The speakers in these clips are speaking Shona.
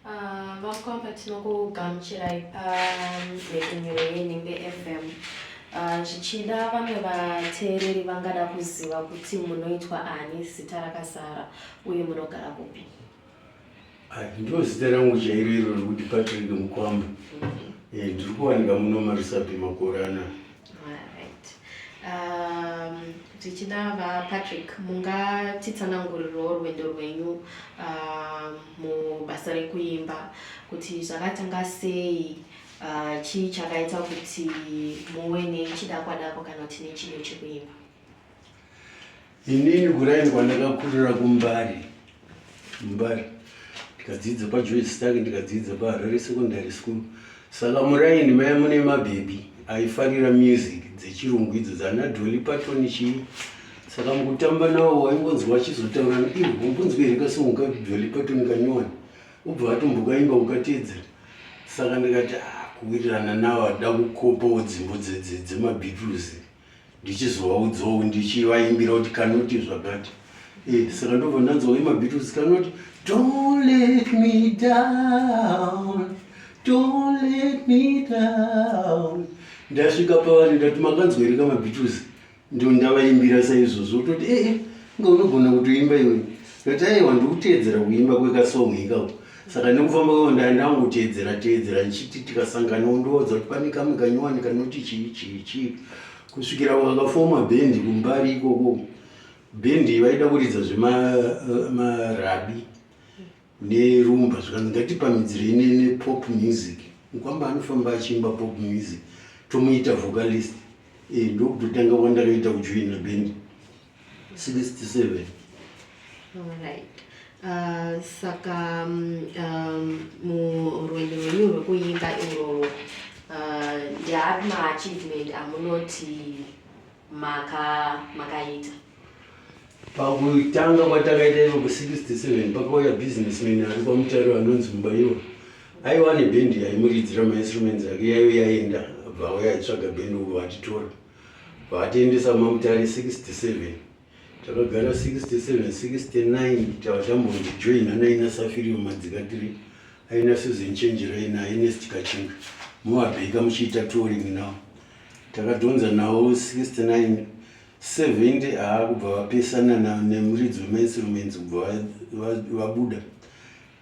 Ah, VaMkwamba, tinokugamuchirai panhepfenyuro yeNhimbe FM. Ah, zvichida vamwe vateereri vangada kuziva kuti munoitwa ani zita rakazara uye munogara kupi? Ah, ndo zita rangu chairo iro rekuti Patrick Mukwamba. Eh, ndiri kuwanika muno maRusape makore anaya. Alright. Zvichida VaPatrick mungatitsanangurirawo rwendo rwenyu mubasa rekuimba kuti zvakatanga sei, chii chakaita kuti muve nechidakwadakwa kana kuti nechido chekuimba? Inini kuraini kwandakakurira kuMbare, Mbare ndikadzidza paJoyce Stark, ndikadzidza paHarare Secondary School. Saka muraini maiva mune mabhebhi aifarira music dzechirungu idzo dzana Dolly Parton chii. Saka mukutamba nawo waingonzwa achizotaura, iwe umbonzwa here kasong kaDolly Parton kanyowani, ubva watombokaimba ukateedzera. Saka ndikati ah, kuwirirana nawo ada kukopawo dzimbo dzemaBeatles ndichizovaudzawo ndichivaimbira kuti kanoti zvakati eh, saka ndobva ndanzwa wemabeatles kanoti don't let me down, don't let me down. Ndasvika pavari ndati makanzwa here kamabeatles? Ndo ndavaimbira saizvozvo kutoti ee eh, eh, inga unogona kutoimba iwe. Ndati aiwa, ndikuteedzera kuimba kwekasong ikako. Saka nekufamba kwavo ndandangoteedzera teedzera ndichiti tikasanganawo ndovaudza kuti pane kamwe kanyowani kanoti chii chii chii kusvikira vakafoma bhendi kumbari ikoko. Bhendi vaida kuridza zvemarabi nerumba, zvikanzi ngatipamidzirei nepop music. Mukwamba anofamba achiimba pop music, tomuita vocalist. E, ndokutotanga kwandakaita kujoina bhendi 67. Alright. Saka murwendo rwenyu rwekuimba irworwo, ndeapi maachievement amunoti makaita? Pakutanga kwatakaita iko ku67, pakauya businessman ari kwaMutare anonzi Mubaiwa. Aiwa nebhendi yaimuridzira mainstruments ake, yaive yaenda, bva auya aitsvaga bhendi uko, vatitora vatiendesa kumaMutare 67. Takagara 67, 69, tava tambondijoina naina Safirio Madzikatiri, aina Susan Chenjerai naEnest Kachinga, muvabheka muchiita touring now. Takadhonza nawo 69, 70, haa, kubva vapesana nemuridzi wemainstruments, kubva vabuda.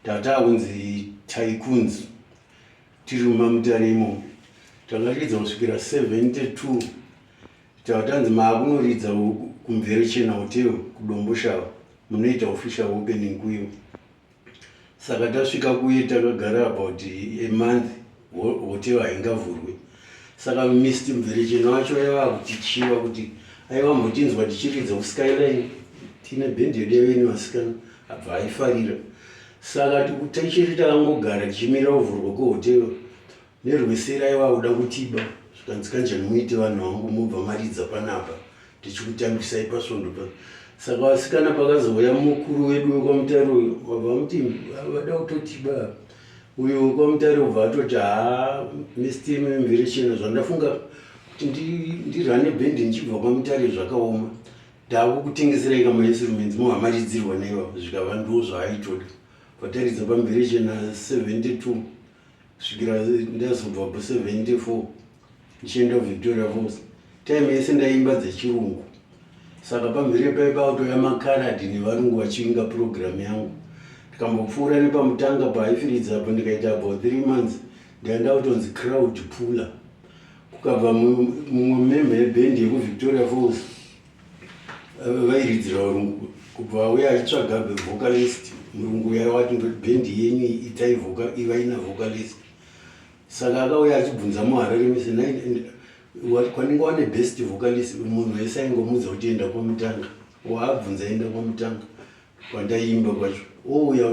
Tata kunzi Tycoons tiri mumaMutare imomo. Takaridza kusvikira 72. Tava tanzi maakunoridza kuMverechena Hotel kuDomboshava, munoita official opening kuyo. Saka tasvika kuye takagara about a month, hotel haingavhurwi. Saka Mr Mverechena wacho aiva akutichiva kuti aiva mbotinzwa tichiridza kuSkyline tine bhendi yedu yaive nevasikana, abva aifarira. Saka tichiri takangogara tichimirira kuvhurwa kwehotel, nerweseri aiva kuda kutiba. Zvikanzi kanjani muite vanhu vangu mobva maridza panapa tichikutambisai pasvondo pa. Saka vasikana pakazouya mukuru wedu wekwaMutare uyu, vabva vamuti vada kutotiba. Uyu wekwaMutare ubva atoti haa, Mr Mverechena, zvandafunga kuti ndirane bhendi ndichibva kwaMutare zvakaoma, ndakukutengeserai kamainstruments mohamaridzirwa naiva. Zvikava ndo zvaaitoda. Vataridza paMverechena 72 kusvikira ndazobva pa 74 ndichienda kuVictoria Falls. Time yese ndaimba dzechirungu. Saka pamhiri paipa kutoya makaradhi nevarungu vachivinga purogiramu yangu. Ndikambopfuura nepamutanga paaifiridza apo, ndikaita about 3 months, ndaenda kutonzi crowd puller. Kukabva mumwe member yebhendi yekuVictoria Falls, vairidzira varungu, kubva vauya achitsvaga vocalist. Murungu uya wati bhendi yenyu itai ivaina vocalist. Saka akauya achibvunza muHarare mese kwanenge wane best vocalist. Munhu wese aingomudza kuti enda kwaMutanga. Waabvunza enda kwaMutanga kwandaimba kwacho. Ouya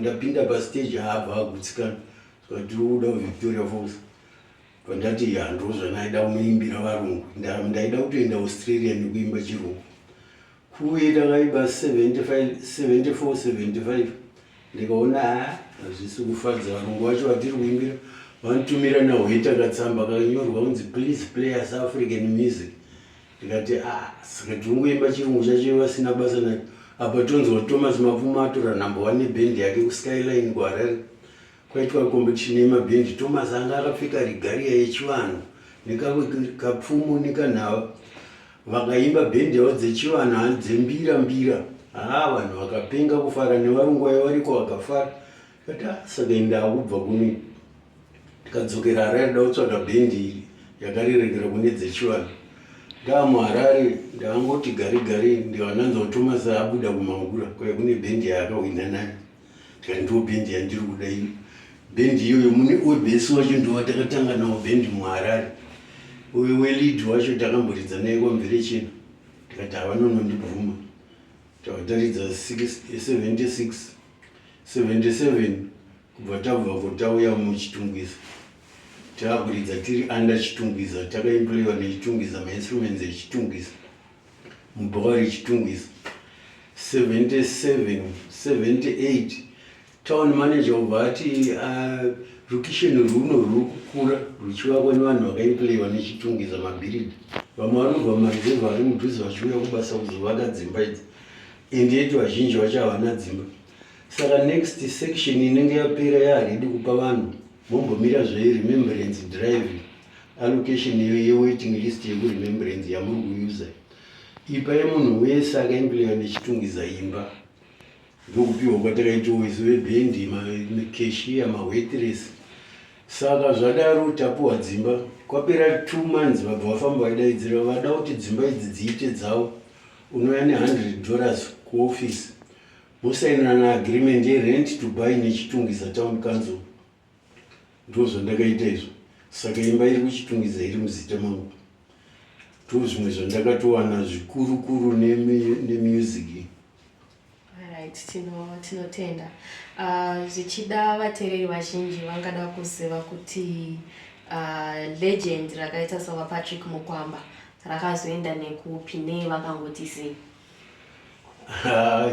ndapinda pastage, aabva agutsikana. Saka tiri kuda kuVictoria Falls. Pandati ya, ndo zvanaida kunoimbira varungu. Ndaida kutoenda Australia nekuimba chirungu. Kuye takaimba 75, 74, 75, ndikaona ha, hazvisi kufadza varungu vacho vatiri kuimbira. Vanotumira nahweta katsamba kakanyorwa kunzi please play us African music. Ndikati ah, saka tiri kungoimba chirungu chacho vasina basa nacho. Apa tonzwa Thomas Mapfumo atora number one nebhendi yake kuSkyline kuHarare. Kwaitwa competition yemabhendi, Thomas anga akapfeka regalia yechivanhu nekamwe kapfumo nekanhava. Vakaimba bhendi yavo dzechivanhu dzembira mbira. Haa vanhu vakapenga kufara nevarungu vaiva variko vakafara. Kati ah, saka ndakubva kuno. Tikadzokera Harare da kutsvaga bhendi iri yakarerekera kune dzechivanhu. Ndamuharare ndangoti gari gari ndikananzwa Thomas abuda kumangura kwai kune bhendi yaakahwina nayo. Ndikati ndiwo bhendi yandiri kuda iyo. Bhendi iyoyo mune webhesi wacho ndiwo watakatanga nawo bhendi muHarare. Uyu welead wacho takamboridza naye kwaMverechena. Ndikati havanonondibvuma. Takataridza 76 77 kubva tabvako tauya muChitungwiza. Taakuridza tiri under Chitungwiza, takaemployiwa neChitungwiza, mainstruments eChitungwiza, mubhawa reChitungwiza. 77 78 town manager ubva ati uh, rukisheni rwuno rwuri kukura rwuchivakwa nevanhu vakaemployiwa neChitungwiza mabhiridha. Vamwe vari kubva mumaruzevha vari mudhuze vachiuya kubasa kuzovaka dzimba idzi, and yet vazhinji vacho havana dzimba. Saka next section inenge yapera yaharidi kupa vanhu mombomira zveremembrance drive allocation yewaiting list yekuremembrance yamuri kuyuza. Ipai munhu wese akaemployiwa neChitungwiza imba. Ndokupiwa kwatakaitawo isu vebhendi, makeshiya, mawaitress. Saka zvadaro tapuwa dzimba. Kwapera 2 months vabva vafamba vaidaidzira vada kuti dzimba idzi dziite dzavo. Unouya ne$100 kuoffice mosainirana agreement yerent to buy neChitungwiza Town Council. Ndo zvandakaita izvo. Saka imba iri kuChitungwiza iri muzita mangu. Ndo zvimwe zvandakatowana zvikurukuru nemusic. Alright, tinotenda. Zvichida vateereri vazhinji vangada kuziva kuti legend rakaita savaPatrick Mukwamba rakazoenda nekupi, nei vakangoti sei?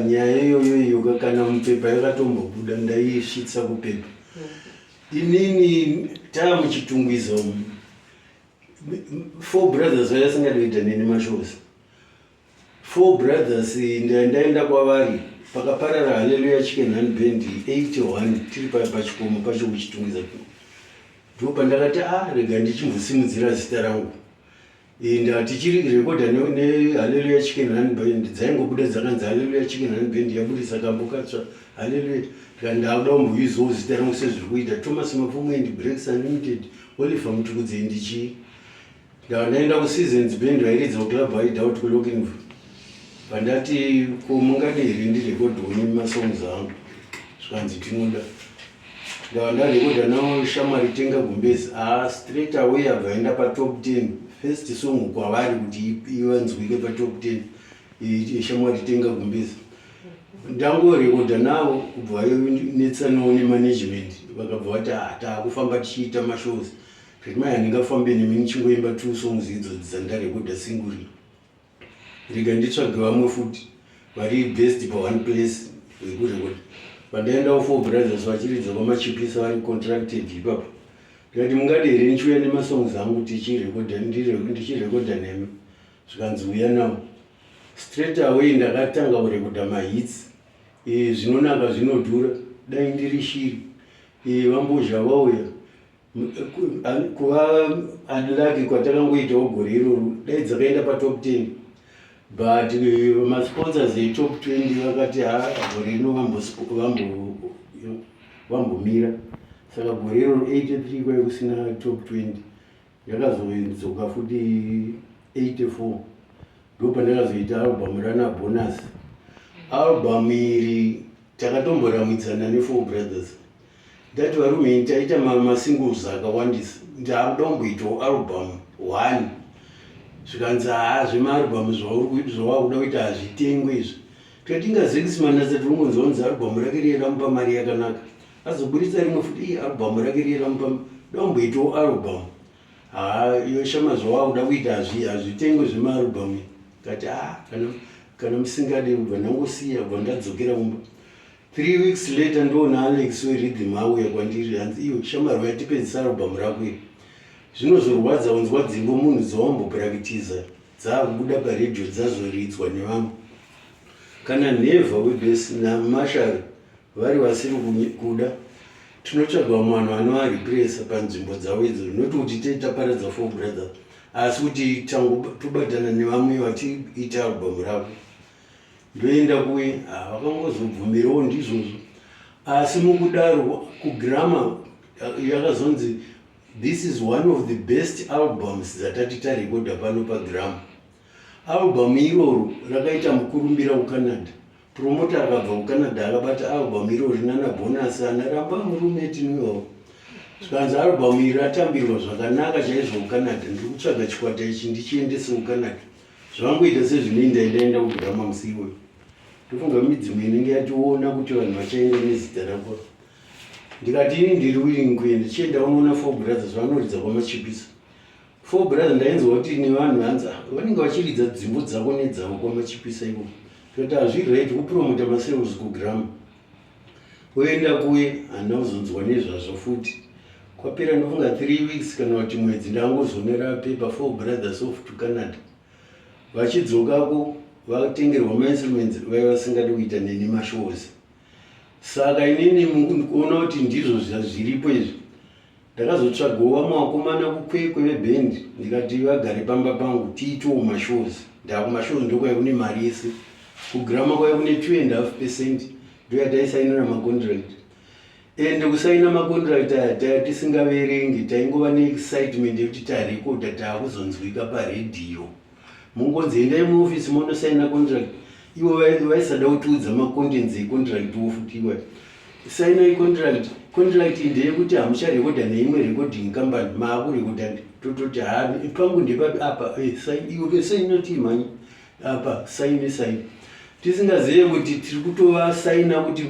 Nyaya iyoyo iyo kana mupepa yakatombobuda, ndaisvitsa kupepa. Inini taa muChitungwiza umu, Four Brothers vayasingadi kuita neni mashows. Four Brothers ndaenda kwavari pakaparara Hallelujah Chicken Hand Band 81 tiri pachikomo pacho kuChitungwiza. Ndo pandakati a rega ndichimbosimudzira zita rangu. Inda tichiri rekodha neHallelujah Chicken Hand Band, dzaingobuda dzakanzi Hallelujah Chicken Hand Band yabudisa kambo katsva Hallelujah. Ndikati ndakuda kumboizawo zita rangu sezviri kuita Thomas Mapfumo and Breaks Unlimited, Oliver Mutukudzi ndichii. Ndaenda kuSeasons Band vairidza kuclub Hideout kuLockinver. Pandati ko mungade here ndirekodhewo nemasongs angu, zvikanzi tinoda. Ndava ndarekodha nawo Shamwari Tenga Gumbezi, ah, straight away abva aenda patop 10, first song kwavari kuti ivanzwike patop 10, Shamwari Tenga Gumbezi. Ndangorekodha navo kubva netsanawo nemanagement, vakabva vati ah, taakufamba tichiita mashows. Ndikati mai, handingafambe nemi ndichingoimba two songs idzodzi dzandarekodha singuri. Rega nditsvage vamwe futi vari best pa one place vekurekodha. Pandaendawo Four Brothers vachiridza kwaMachipisa vari contracted ipapo. Ndikati mungade here ndichiuya nemasongs angu ndichirekodha nemi? Zvikanzi uya nawo. Straight away ndakatanga kurekodha mahits. Zvinonaka zvinodhura, dai ndiri shiri. Vambozha vauya. Kuva unlucky kwatakangoitawo gore iroro, dai dzakaenda patop 10, but masponsors etop 20 vakati ha, gore rino vambomira. Saka gore iroro 83 kwai kusina top 20. Yakazodzoka futi 84, ndo pandakazoita album rana Bonus. Album iri takatomboramwidzana neFour Brothers. Ndati varume, taita masingles akawandisa, ndakuda kumboitawo album one. Zvikanzi haa, zvemaalbum zvawakuda kuita hazvitengwe izvi. Tikati inga Zex Manatsa tirongonzwa kunzi album rake riye ramupa mari yakanaka, azoburitsa rimwe futi, ii album rake riye ramupa, da kumboitawo album. Haa, iyo shama, zvawakuda kuita hazvitengwe zvemaalbum. Kati haa, kana musingade, kubva ndangosiya, kubva ndadzokera kumba. 3 weeks later ndoona Alex weRhythm auya kwandiri, hanzi iyo shamwari, yatipedzisa album rako iri. Zvinozorwadza unzwa dzimbo munhu dzawambopurakitiza dzaakubuda paredhiyo, dzazoridzwa nevamwe. Kana Nhevha webass naMarshall vari vasiri kuda, tinotsvaga vamwe vanhu vanovarepresa panzvimbo dzavo idzo, not kuti tee taparadza Four Brothers, asi kuti tobatana nevamwe vachiita album ravo. Ndoenda kuye, ah, vakangozobvumirawo ndizvozvo. Asi mukudaro kuGramma yakazonzi this is one of the best albums dzatati tarekodha pano paGramma. Album iroro rakaita mukurumbira kuCanada. Promoter akabva kuCanada akabata album iroro nana Bonus ana Ramba Murume tinwewo. Zvikanzi album iri ratambirwa zvakanaka chaizvo kuCanada. Ndiri kutsvaga chikwata ichi ndichiendese kuCanada. Zvangoita sezvinoenda ndaenda kuGramma musi iwoyo. Ndofunga midzimu inenge yationa kuti vanhu vachaenda nezita rako. Ndikati ini ndiri willing kuenda, chienda unoona Four Brothers vanoridza kwaMachipisa. Four Brothers ndainzwa kuti nevanhu hanzi ah, vanenge vachiridza dzimbo dzako nedzavo kwaMachipisa ikoko. Ndikati hazviri right kupromota masales kuGramma. Oenda kuye handina kuzonzwa nezvazvo futi. Kwapera ndofunga 3 weeks kana kuti mwedzi ndangozonera paper Four Brothers off to Canada. Vachidzokako vatengerwa mainstruments vaiva vasingadi kuita neni mashows. Saka inini mukuona kuti ndizvo zviripo izvi ndakazotsvagawo vamwe vakomana kuKwekwe vebhendi ndikati vagare pamba pangu tiitewo mashows. Ndakumashows ndokwaiva kune mari yese. KuGramma kwaiva kune 2.5% ndoyataisainira macontract. Ende kusaina macontract aya taiva tisingaverengi, taingova neexcitement yekuti tarekodha taakuzonzwika paredhiyo. Mungonzi endai muofisi monosaina contract, ivo vaisada kutiudza macontents econtract wo futi iwayo. Sainai contract, contract ndeyekuti hamucharekodha neimwe recording company, maakurekodha tototi ha pangu ndepapi apa, iwe saina tiimhanye apa saine saine tisingazive kuti tiri kutovasaina kuti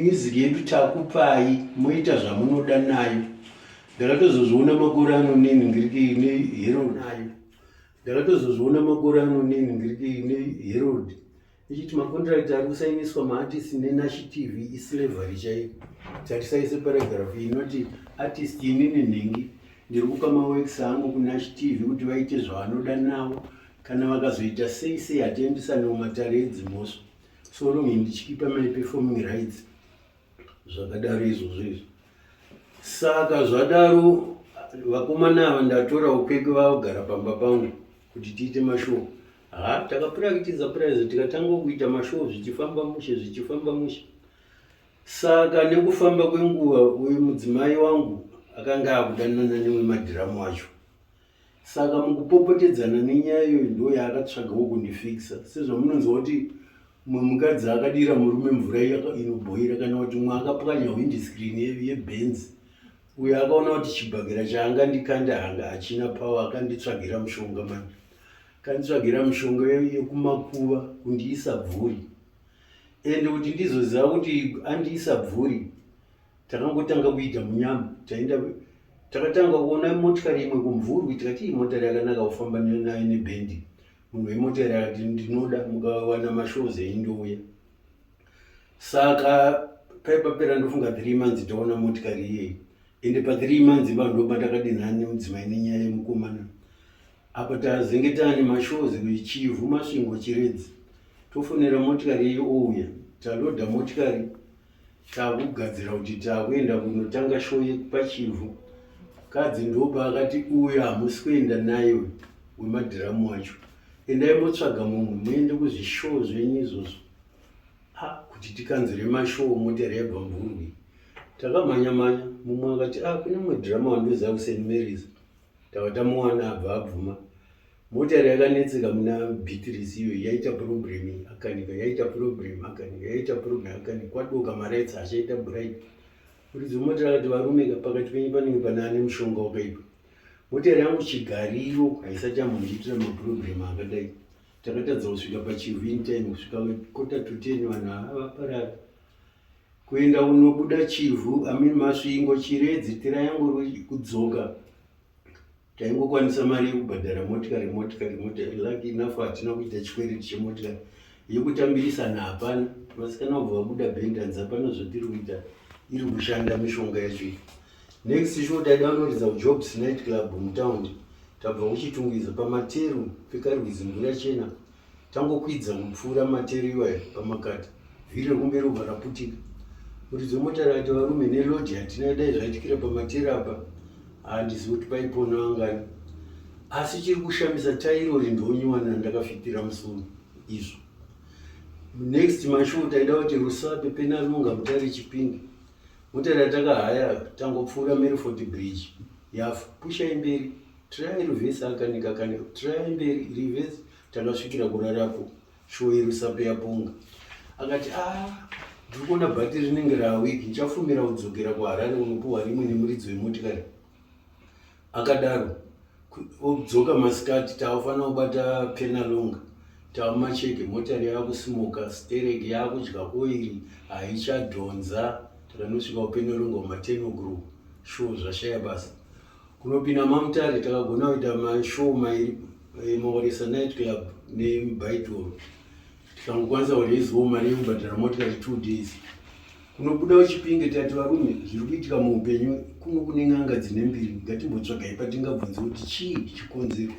music yedu takupai moita zvamunoda nayo. Ndakatozozviona makore ano neni ngiriki neherald nayo. Ndakatozozviona makore ano neni ngiriki neherald ichiti macontract ari kusainiswa maartist neNash TV islavery chaiyo. Tarisaise paragraph inoti artist inini nhingi ndiri kupa maworks angu kuNash TV kuti vaite zvavanoda nawo. Kana vakazoita sei sei hatiendesane mumatare edzimhosva so long ndichikipa my performing rights zvakadaro izvozvo izvo. Saka zvadaro vakomana ava ndatora ukwekwe vagara pamba pangu kuti tiite mashow. Ha, takapurakitiza puraizi tikatanga kuita mashow zvichifamba mushe zvichifamba mushe. Saka nekufamba kwenguva uyu mudzimai wangu akanga akudanana newemadhiramu acho. Saka mukupopotedzana nenyaya iyoyo ndo yaakatsvagawo kundifixa. Sezvamunonzwa kuti mumwe mukadzi akadira murume mvura inobhoira kana kuti mumwe akapwanya windscreen yeBenz. Uyo akaona kuti chibhakera chaangandikanda hanga hachina power akanditsvagira mushonga manje. Akanditsvagira mushonga yekumakuva kundiisa bvuri. Ende kuti ndizoziva kuti andiisa bvuri takangotanga kuita munyama. Taenda takatanga kuona motikari imwe kuMvurwi tikati iyi motikari yakanaka kufamba nayo nebhendi. Munhu wemotikari akati ndinoda mukawana mashows enyu ndouya. Saka paipapera ndofunga 3 months taona motikari iyeyi. Ende pa 3 months ipapo ndopatakadinhana nemudzimai nenyaya yemukomana. Apa tazenge taane mashows Chivhu, Masvingo, Chiredzi. Tofonera motikari iyi ouya. Talodha motikari takugadzira kuti takuenda kunotanga show yepaChivhu. Kadzi ndopaakati uya hamusi kuenda naye uyu wemadhiramu wacho. Endai motsvaga mumwe muende kuzvishow zvenyu izvozvo. Ha, kuti tikanzure mashow motikari yaibva Mvurwi. Takamhanya mhanya mumwe akati ah kune mumwe dhirama wandoziva kuSt Mary's. Tava tamuwana abva abvuma. Motikari yakanetseka muna Beatrice iyo yaita problem akanika yaita problem akanika yaita problem akanika kwadoka maraitsi achaita bright. Muridzi wemotikari akati varume ka pakati penyu panenge pane ane mushonga wakaipa. Motikari yangu chigariro haisati yambondiitira maproblem akadai. Takatadza kusvika paChivhu in time kusvika 9:45 vanhu ava vaparara. Kuenda kunobuda Chivhu, I mean Masvingo, Chiredzi, Triangle kudzoka. Taingokwanisa mari yekubhadhara motikari motikari motikari. Lucky enough hatina kuita chikwereti chemotikari. Yekutambirisana hapana. Vasikana vabva vabuda bhendi hanzi hapana zvatiri kuita. Iri kushanda mishonga yacho iyi. Next show taida kunoridza kuJobs Night Club mutaundi. Tabva kuChitungwiza pamateru pekarwizi mvura chena. Tangokwidza kupfuura materu iwayo pamakata, vhiri rekumberi robva raputika. Muridzi wemota akati varume neload yatina dai zvaitikira pamateru apa handizivi kuti paipona vangani. Asi chiri kushamisa tairori ndonyuwana ndakafitira musoro izvo. Next mashow taida kuti Rusape Penalunga Mutare Chipinge. Motari yatakahaya tangopfuura Merford Bridge yafa. Pushai mberi. Try reverse akanika kanika. Try mberi reverse takasvikira kurarapo. Show yeRusape yaponga. Akati ah ndiri kuona bhatiri rinenge raawiki ndichafumira kudzokera kuHarare unopuhwa rimwe nemuridzi wemotikari. Akadaro odzoka masikati takufanira kubata penalonga tamumacheke motari yakusimuka stereki yakudya oiri haichadhonza takanosvika kupenalonga kuma 10 o'clock show zvashaya basa kunopinda mamutare takagona kuita mashow mairi eh, maoresa night club nebaitoro tikangokwanisa kureziwo mari yekubhadhara motikari 2 days kunobuda uchipinge tati varume zviri kuitika muupenyu kuno kune n'anga dzine mbiri ngatimbotsvagai patingabvunze kuti chii chikonzero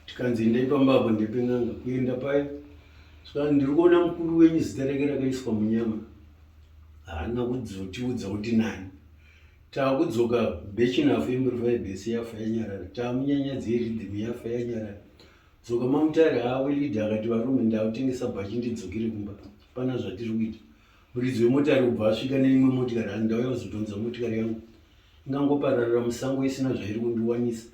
tikanzi endai pamba apo ndepen'anga kuenda paya saka ndiri kuona mukuru wenyu zita rake rakaiswa munyama haana kudzotiudza kuti nani taakudzoka bechinafu yemurifai bhesi yafa yanyarara taamunyanyadzi yeridhimu yafa yanyarara dzoka mamutare haawe leader akati varume ndakutengesa bhachi ndidzokere kumba pana zvatiri kuita muridzi wemotari kubva asvika neimwe motikari hani ndauya kuzodhonza motikari yangu ingangopararira musango isina zvairi kundiwanisa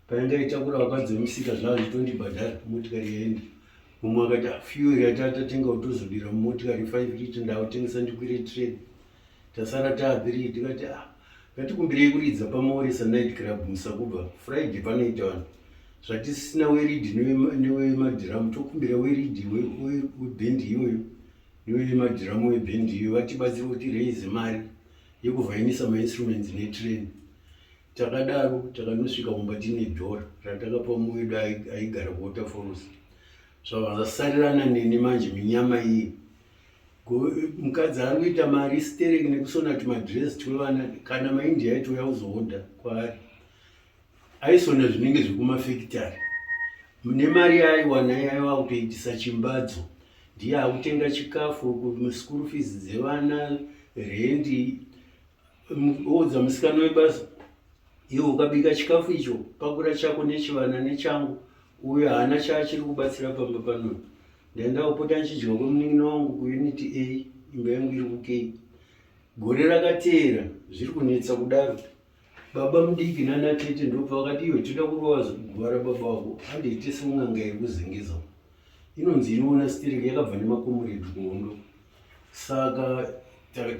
painga itakura vakadzi vemusika zvaa zvitondibhadhara motikari yaenda mumwe akati ah, fuel yatatatenga kutozodira mumotikari 5 litre ndakutengesa ndikwire train tasara taa 3 tikati ah ngatikumbirei kuridza pamaoresa night club musakubva friday panoita vanhu zvatisina weridhi newemadhiramu tokumbira weridhi webhendi iyoyo newemadhiramu webhendi iyoyo vatibatsire kuti raise mari yekuvhainisa mainstruments netrain takadaro takanosvika kumba tine dhora ratakapa mumwe wedu aigara kuwaterfalls zvabva zvasarirana neni manje minyama iyi mukadzi ari kuita mari stereki nekusona tumadress twevana kana maindia aitouya kuzohodha kwaari aisona zvinenge zvekumafekitari nemari yaaiwana yaiva kutoitisa chimbadzo ndiye akutenga chikafu school fees dzevana rendi oudza musikana webasa iwe ukabika chikafu icho pakura chako nechivana nechangu uyo haana chaachiri kubatsira pamba pano ndaenda kupota ndichidya kwemunin'ina wangu kuunit A imba yangu iri kuK gore rakateera zviri kunetsa kudaro baba mudiki nana tete ndobva vakati iwe toda kurova guva rababa wako handiite semun'anga iri kuzengeza inonzi inoona stereki yakabva nemakomuredhi kuhondo saka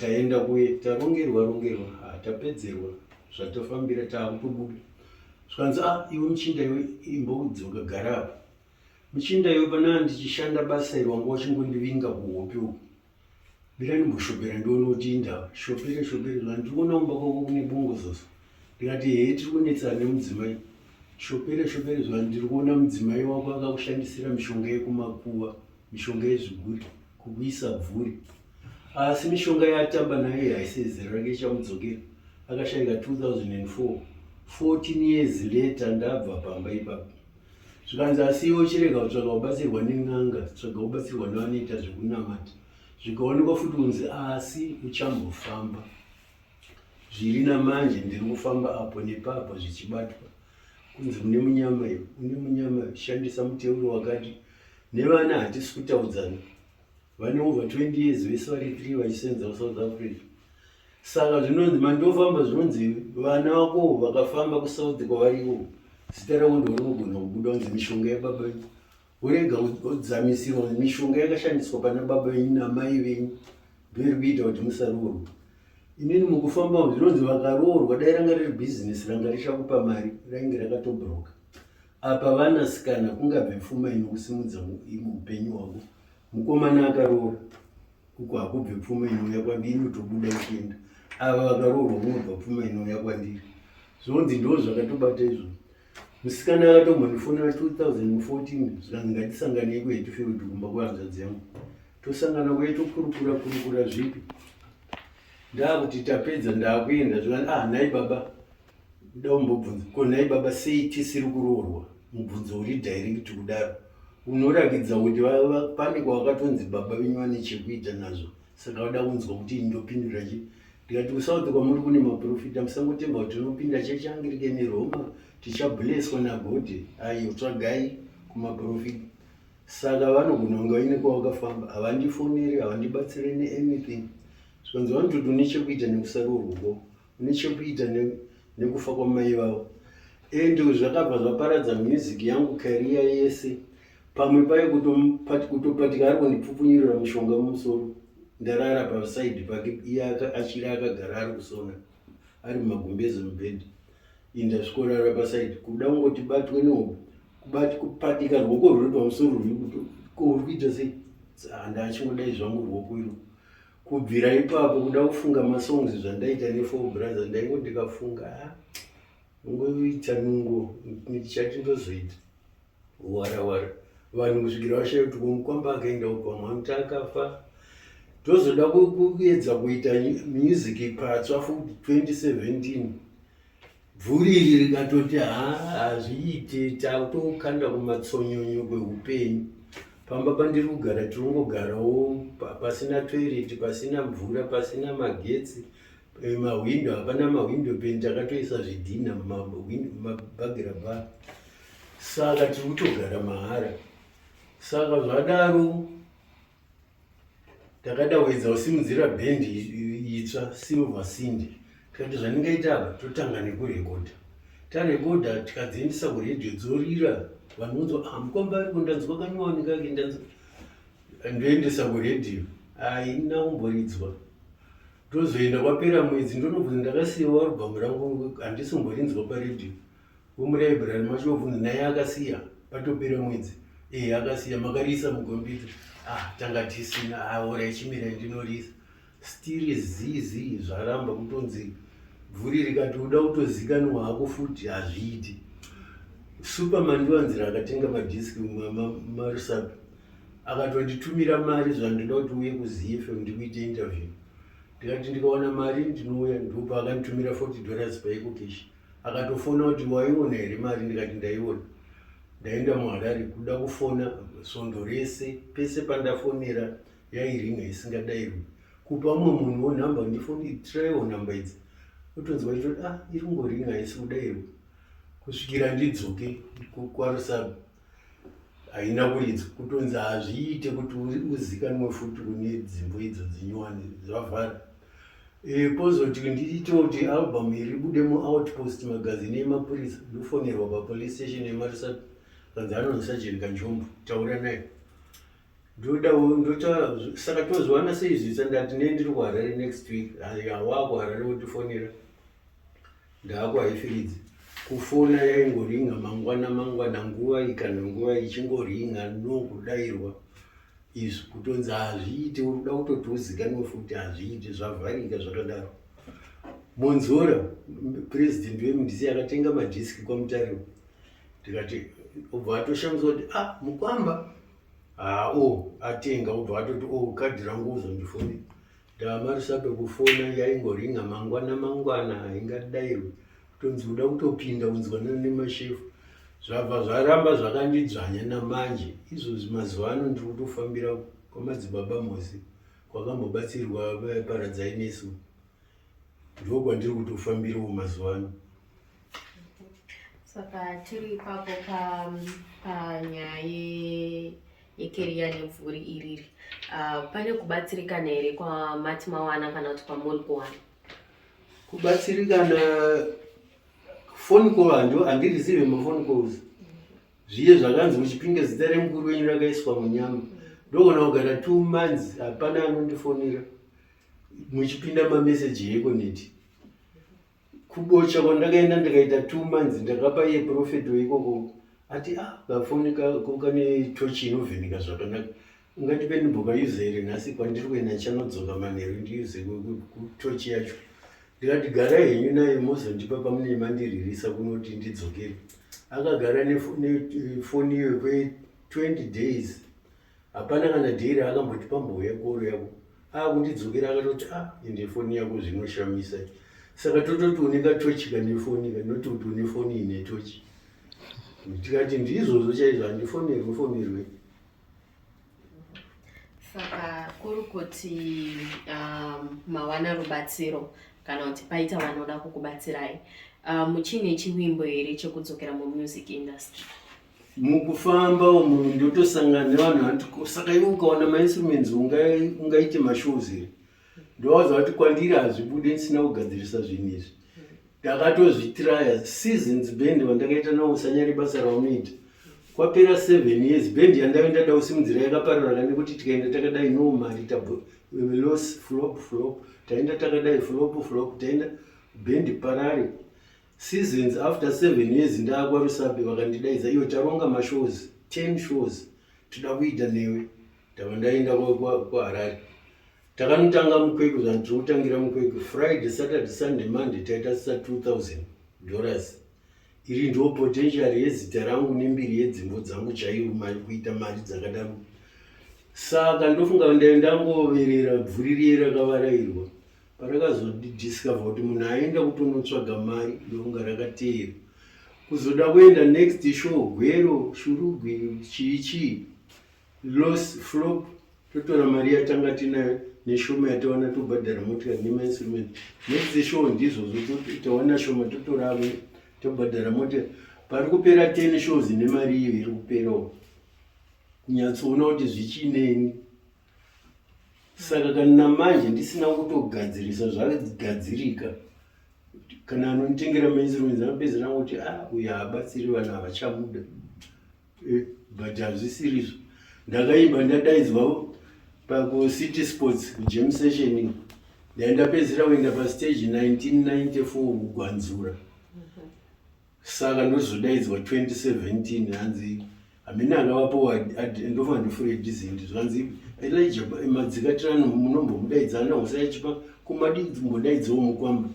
taenda kuye tarongerwa rongerwa tapedzerwa zvatofambira taakutobuda zvikanzi a ah, iwe muchinda iwe imbodzoka gara apa muchinda iwe panaa ndichishanda basa iri wanga uchingondivinga kuhope uku mira ndimboshopera ndione kuti indava shopere shopere zvandiri kuona kumba kwako kune bongozozo ndikati hee tiri kunetsana nemudzimai shopere shopere zvandiri kuona mudzimai wako akakushandisira mishonga yekumakuva mishonga yezviguri kukuisa bvuri asi mishonga yaatamba nayo haisi zera rake ichamudzokera akashaika 2004 14 years later ndabva pamba ipapo zvikanzi asi iwe chirega kutsvaga kubatsirwa nen'anga tsvaga kubatsirwa nevanoita zvekunamata zvikaonekwa futi kunzi asi uchambofamba zviri namanje ndiri kufamba apo nepapo zvichibatwa kunzi une munyama iwe une munyama shandisa muteuro wakati nevana hatisi kutaudzana vane over 20 years vese vari 3 vachisenza kusouth africa saka zvinonzi mandofamba zvinonzi vana vako vakafamba kusouth kwavariko zita ravo ndo rinogona kubuda kunzi mishonga yababa venyu urega kudzamisirwa mishonga yakashandiswa pana baba venyu namai venyu ndoiri kuita kuti musaroorwa inini mukufamba zvinonzi vakaroorwa dai ranga riri bhizinesi ranga richakupa mari rainge rakatobroka apa vanasikana kungabve pfuma inokusimudza muupenyu hwako mukomana akaroora uko hakubve pfuma inouya kwandiri inotobuda ichienda ava vakaroorwa kunobva pfuma inouya kwandiri zvonzi ndo zvakatobata izvo musikana akatombondifonera 2014 zvikanzi ngatisanganei kuHatfield kumba kwehanzvadzi yangu tosangana kuye tokurukura kurukura zvipi ndaakuti tapedza ndaakuenda zvikanzi ah nhai baba nda kumbobvunza ko nhai baba sei tisiri kuroorwa mubvunzo uri direct kudaro Unorakidza kuti pane kwawakatonzi baba venyu vane chekuita nazvo saka vada kunzwa kuti ini ndopindura chi. Ndikati kuSouth kwamuri kune maprofita musangotemba kuti tinopinda chechi Anglican Roma tichablesswa naGod. Ayo tsvagai kumaprofita. Saka vanogona kunge vaine kwavakafamba havandifoneri havandibatsire neanything. Zvikanzi vanototi une chekuita nekusaroorwa kwavo une chekuita nekufa kwamai vavo and zvakabva zvaparadza music yangu career yese pamwe paye kutopatika ari kundipfupfunyurira mushonga mumusoro ndarara pasaidi pake iye achiri akagara ari kusona ari mumagumbeze mubhedhi indasvikorara pasaidi kuda kungoti batwe nehope kubati kupatika ruoko rwuri pamusoro rwuri ko uri kuita sei handachingodai zvangu ruoko iro Kubvira ipapo kuda kufunga masongs zvandaita nefour brother ndaingo ndikafunga ah, ngoita nungo ndichati ndozoita wara wara vanhu kusvikira vashaya kuti komukwamba akaenda uko vamwe vanoti akafa tozoda kuedza kuita music patsva futi 2017 Bvuri iri rikatoti haa hazviite takutokanda kumatsonyonyo kweupenyu. Pamba pandiri kugara tirongogarawo pasina toilet, pasina mvura, pasina magetsi, eh, mahwindo hapana mahwindo peni takatoisa zvidhina mumabhagira bha. Saka tiri kutogara mahara. Saka zvadaro Takada kuedza kusimudzira bhendi itsva Silver Cindy tikati zvandingaita apa totanga nekurekodha. Tarekodha tikadziendesa kuredhiyo dzorira vanhu vonzwa ah, mukomba ariko ndanzwa kanyowani kake ndanzwa ndoendesa kuredhiyo haina kumboridzwa ndozoenda kwapera mwedzi ndonobvunza ndakasiyawo albhamu rangu handisi kumborinzwa paredhiyo Vomuraibrary macho vobvunza naye akasiya patopera mwedzi ee akasiya makariisa mukombiyuta ah tanga tisina ah ora chimirai ndinoriisa stiri zii zii zvaramba kutonzi bvuri rikati uda kutozikanwa hako futi hazviiti Superman ndiwanzira akatenga madhiski marusape akatonditumira mari zvandoda kuti uye kuZFM ndikuite interview ndikati ndikawana mari ndinouya ndopa akanditumira 40 dollars paEcocash Akatofona kuti waiona here mari ndikati ndaiona. Ndaenda muHarare kuda kufona svondo rese pese pandafonera yairinga isingadairwi. Kupa umwe munhuwo nhamba ndifoni traiwo nhamba idzi otonzwa achitoti ah iri kungoringa haisi kudairwa kusvikira ndidzoke kwaRusape haina kuridzwa kutonzi hazviite kuti uzikanwe futi kune dzimbo idzo dzinyowani zvavhara e, pozoti ndiite kuti album iri ribude muoutpost magazine emapurisa ndofonerwa papolice station yemarusape kanzi anonzi sajeni kanjombo taura naye ndoda ndota saka tozwana sei zvitsa ndati ne ndiri kuharare next week hawa kuharare wotifonera Ndaakuhaifiridzi kufona yaingoringa mangwana mangwana nguva iyi kana nguva ichingoringa no kudairwa izvi kutonzi hazviite uri kuda kutoti uzikanwe futi hazviite zvavharika zvakadaro monzora president wemdc akatenga madhiski kwamutare ndikati obva atoshamiswa kuti ah mukwamba haa o oh, atenga obva atoti o oh, kadhi rangu uzondifonera Ndamarusape kufona yaingoringa mangwana mangwana haingadairwi kutonzi uda kutopinda kunzwanana nemashefu zvabva zvaramba zvakandidzvanya namanje izvozvi mazuva ano ndiri kutofambira kwamadzibaba Mozi kwakambobatsirwa Paradzai Nesu ndokwandiri kutofambirawo mazuva ano. Saka tiri ipapo panyaya yekeriya nebvuri iriri uh, pane kubatsirikana here kwamati mawana kana kuti kwamuri kuwana kubatsirikana phone call handireceive maphone calls zviye zvakanzi muchipinge zita remukuru wenyu rakaiswa munyama ndogona kugara 2 months hapana anondifonera muchipinda mameseji ekoneti Kubocha kwandakaenda ndikaita 2 months ndakapa iye prophet weikoko ati ah kafoni kako kane tochi inovheneka zvakanaka ungatipe ndimbokayuza here nhasi kwandiri kuenda ndichanodzoka manheru ndiyuze kutochi yacho ndikati garai henyu naye mozondipa pamunee mandiririsa kunoti ndidzokere akagara nefoni iyoyo kwe 20 days Hapana kana day raakamboti pambouya koro yako akundidzokera akatoti ah ende foni yako zvinoshamisa saka tototi une katochi kane foni ka not kuti une foni ine tochi. Tikati ndizvozvo chaizvo, handifonerwe fonerwe. Saka kuri kuti mawana rubatsiro kana kuti paita vanoda kukubatsirai, muchine chivimbo here chekudzokera mumusic industry? Mukufamba umu ndotosangana nevanhu vanoti, "Saka iwe ukawana mainstruments ungaite mashows here?" Ndovaudza kuti kwandiri hazvibude ndisina kugadzirisa zvinhu izvi. Ndakatozvitraya. Seasons Band vandakaita navo, usanyari basa raunoita. Kwapera 7 years, band yandave ndada kusimudzira yakapararaka nekuti tikaenda takadai, no mari, loss, flop, flop, taenda takadai, flop, flop, taenda band parare. Seasons, after 7 years ndaakwaRusape, vakandidaidza, "Iwe, taronga mashows, 10 shows, toda kuita newe." Ndava ndaenda kwaHarare, takanotanga muKwekwe. Zvanhu tiri kutangira muKwekwe Friday, Saturday, Sunday, Monday, taita sa $2000. Iri ndo potential yezita rangu nembiri yedzimbo dzangu chaiyo, kuita mari dzakadaro. Saka ndofunga ndangoverera bvuri riye rakavarairwa parakazodiscover kuti munhu aenda kutonotsvaga mari. Ndofunga rakateera kuzoda kuenda next show, Gwero, Shurugwi, chii chii, loss, flop. Totora mari yatanga tinayo neshoma yatawana, tobhadhara motikari nemainstrument. Next show ndizvozvo, tawana shoma, totora tobhadhara motikari. Pari kupera 10 shows nemari iyo iri kuperawo, kunyatsoona kuti zvichineni. Saka kana manje ndisina kutogadzirisa zvagadzirika, kana anonditengera mainstruments anopedzera kuti, "Ah, uyu haabatsiri vanhu, havachamuda." But hazvisirizvo. Ndakaimba, ndadaidzwa pakuCity Sports kujam session. Ndaindapedzera kuenda pastage 1994 kugwanzura. Saka ndozodaidzwa 2017, hanzi hamene akavapo, ndofanira ndifure dhizindi. Zvanzi, "Elijah Madzikatirano munombomudaidza, usaichipa kumadimbodaidziwo Mukwamba."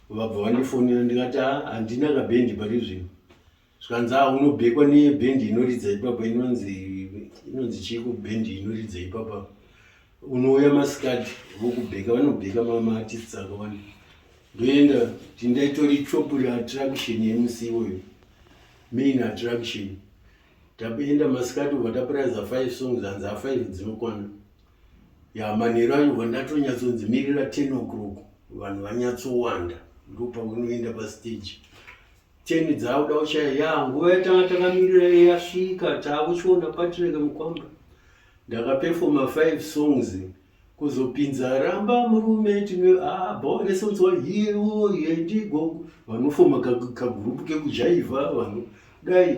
Vabva vandifonera, ndikati, "Ha, handina kabhendi pari zvino." Zvikanzi, "A, unobhekwa nebhendi inoridza ipapa." Inonzi chiko bhendi inoridza ipapa? Unouya masikati, vokubheka, vanobheka maartists akawanda. Ndoenda, tindaitori top attraction yemusi iwoyo, main attraction. Taenda masikati, ubva tapuraza five songs. Hanzi, "A5 dzinokwana." Ya, manheru acho bva ndatonyatsonzimirira 10 o'clock, vanhu vanyatsowanda, ndopaunoenda pastage. 10 dzauda kuchaya, ya, nguva yatanga takamirira yasvika, taakuchiona Patrick Mukwamba. Ndakapefoma five songs, kuzopinza "Ramba Murume". Tine bhawa resonzwa hiwo yendigo, vanofoma kagurupu kekujaivha, vanhu dai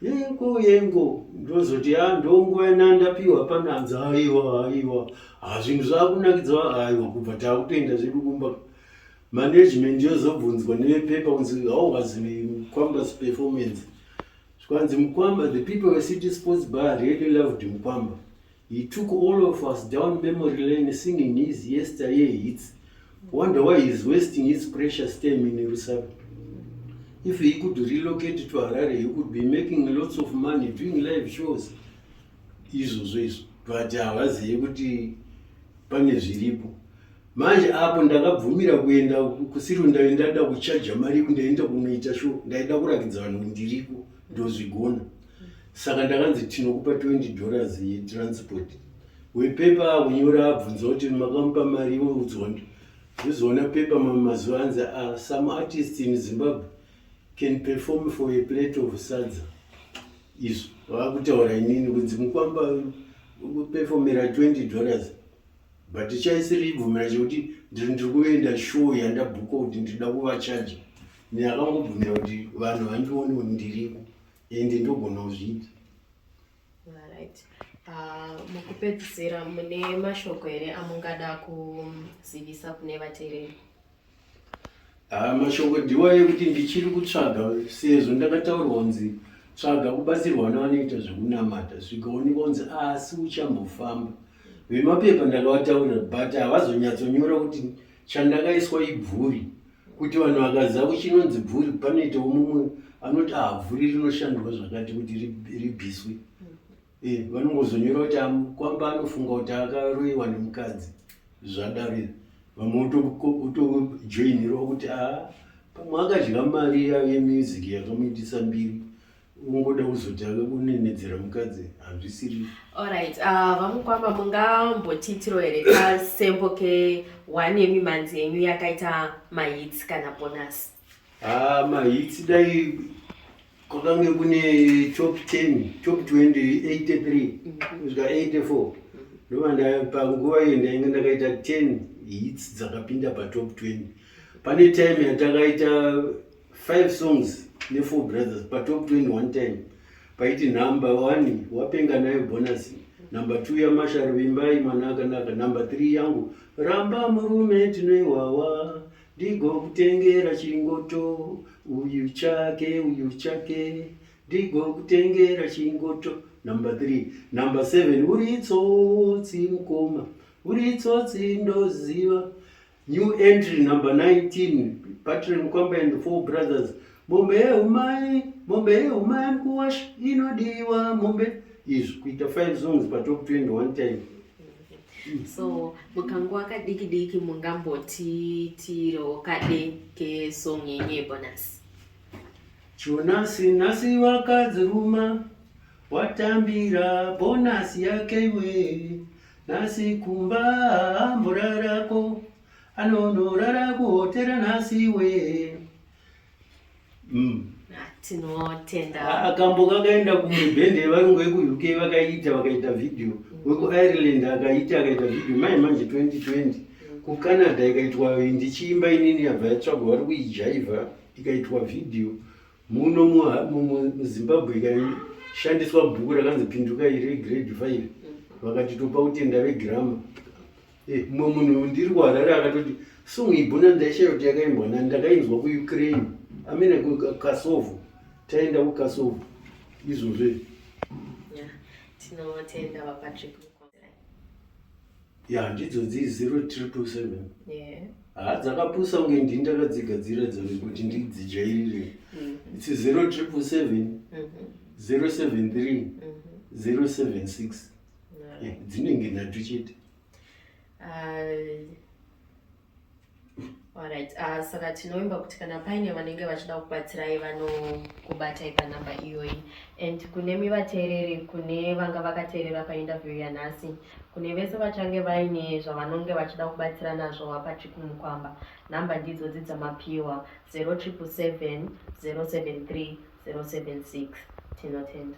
yengo yengo. Ndozoti, "A, ndonguva yanandapiwa pano." Hanzi, "Aiwa, aiwa, hazvinhu zvakunakidza, aiwa." Kubva taakutoenda zvedu kumba. Management yozobvunzwa nevepepa kunzi, "How was Mukwamba's performance?" Zvikanzi, "Mukwamba, the people veCity Sports Bar really loved Mukwamba. He took all of us down memory lane singing his yesteryear hits. Wonder why he's wasting his precious time in Rusape. If he could relocate to Harare, he could be making lots of money doing live shows." Izvozvo izvo, but havazivi kuti pane zviripo manje. Apo ndakabvumira kuenda kusiri, ndada kuchaja mari, ndaenda kunoita show, ndaida kurakidza vanhu kuti ndiriko, ndozvigona. Saka ndakanzi, "Tinokupa $20 yetransport." Wepepa akunyora abvunza kuti, "Makamupa mari?" Iwoudzwa, ndozoona pepa mazuva anzi, "Some artists in Zimbabwe can perform for a plate of sadza." Izvo vakutaura inini kunzi Mukwamba kupefomera $20, but chaisiri ibvumira chekuti ndiri kuenda show yandabhuka kuti ndinoda kuvachaja. Neakangobvumira kuti vanhu vandione kuti ndiriko ende ndogona kuzviita. Alright. Mukupedzisira, mune mashoko here amungada kuzivisa kune vateereri? Ha, mashoko ndiwa ekuti ndichiri kutsvaga, sezvo ndakataurwa kunzi tsvaga kubatsirwa nevanoita zvekunamata, zvikaonekwa kunzi asi uchambofamba. Vemapepa ndakavataurira, but havazonyatsonyora kuti chandakaiswa ibvuri, kuti vanhu vakaziva kuchinonzi bvuri. Panoitawo mumwe anoti, "Ah, bvuri rinoshandwa zvakati kuti ribviswe." Vanongozonyora kuti Mukwamba anofunga kuti akaroyiwa nemukadzi. Zvadaro vamwe utojoinirawo kuti a pamwe akadya mari yemusic yakamuitisa mbiri. Ungoda kuzotanga kunenedzera mukadzi hazvisiri. Alright, VaMukwamba mungambotiitiro here kasembo ke one yemimanzi yenyu yakaita mahits kana bonus? Ah, mahits dai kwakange kune top 10, top 20, 83 kusvika 84 ndova panguva iyo ndainge ndakaita 10 hits dzakapinda patop 20. Pane time yatakaita 5 songs ne4 Brothers patop 21 time, paiti number 1 Wapenga Nayo Bonus, number 2 yaMasharo Vimbai Mwana Akanaka, number 3 yangu Ramba Murume Tinoiwawa, Ndigokutengera Chingoto, Uyu Chake Uyu Chake, Ndigokutengera Chingoto, number 3, number 7 Uri Tsotsi Mukoma, Uri Tsotsi Ndoziva. New entry number 19, Patrick Mukwamba and the Four Brothers, Mombe Yeumai, Mombe Yeumai Mukuwash Inodiwa Mombe. Izvi kuita 5 songs patop 21 time. So mukanguva kadiki diki mungambotitirewo kade kesong yenyu yebonus? Chonasi nasi wakadziruma, watambira bonasi yake iwe. Nhasi kumba amborarako, anonorara kuhotera nhasi iwe. Tinotenda. Akambo kakaenda kumibhende yevarungu vekuUK, vakaita vakaita vhidhiyo. WekuIreland akaita akaita vhidhiyo mai manje 2020. KuCanada ikaitwa ndichiimba inini, yabva yatsvagwa, vari kuijaivha, ikaitwa vhidhiyo. Muno muZimbabwe ikashandiswa bhuku rakanzi Pinduka iri grade 5, vakati topa kutenda vegirama. Mumwe munhu ndiri kuHarare akatoti song ibhona ndaishaya kuti yakaimbwa nani, ndakainzwa kuUkraine amene kuKasovo, taenda kuKasovo izvozvo. Yeah, tinotenda vaPatrick. Ya, ndidzodzi 0777. Ha, dzakapusa kunge ndini ndakadzigadzira dzave kuti ndidzijairire. Its 0777 073 076. Dzinenge nhatu chete. Alright, saka tinoimba kuti kana paine vanenge vachida kubatsirai vanokubatai panhamba iyoyi. And kune vateereri, kune vanga vakateerera painterview yanhasi, kune vese vachange vaine zvavanonge vachida kubatsira nazvo vaPatrick Mukwamba, nhamba ndidzodzi dzamapiwa, 0777 073 076. Tinotenda.